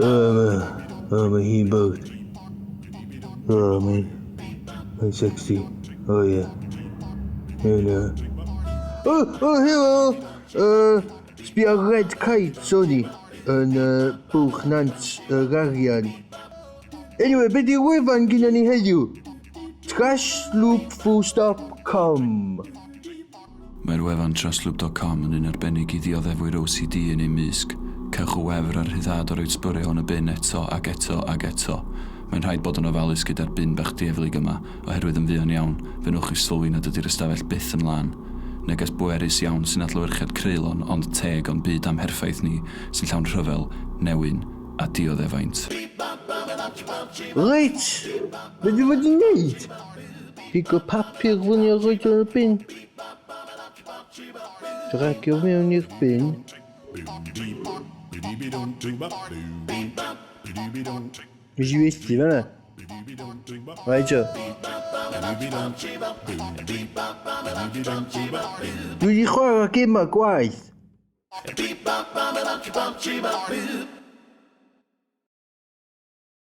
Oh, ma, oh, mae hi'n bwyd. Oh, mae'n... Mae'n sexy. Oh, yeah. And, Oh, oh, helo! Sbio ar Red Kite, o'n i, yn Bwlch Nant yr Arian. Anyway, be di'r wefan gyda ni heddiw? Trashloop.com. Mae'r wefan trashloop.com yn un arbennig i ddioddefwyr OCD yn eu mysg. Cewch y wefr a'r rhyddhad o roi sbwriel yn y bin eto ac eto ac eto. Mae'n rhaid bod yn ofalus gyda'r bin bach dieflig yma, oherwydd yn fuan iawn, fe wnewch chi sylwi nad ydy'r ystafell byth yn lân. Neges bwerus iawn sy'n adlewyrchiad creulon ond teg o'n byd amherffaith ni, sy'n llawn rhyfel, newyn a dioddefaint. Reit, be dwi fod i wneud? Pigo papur fyny a roid o yn y bin. Dragio mewn i'r bin. Nes i fethu fan'na. Right, Joe. Dwi wedi chwarae gemau gwaith.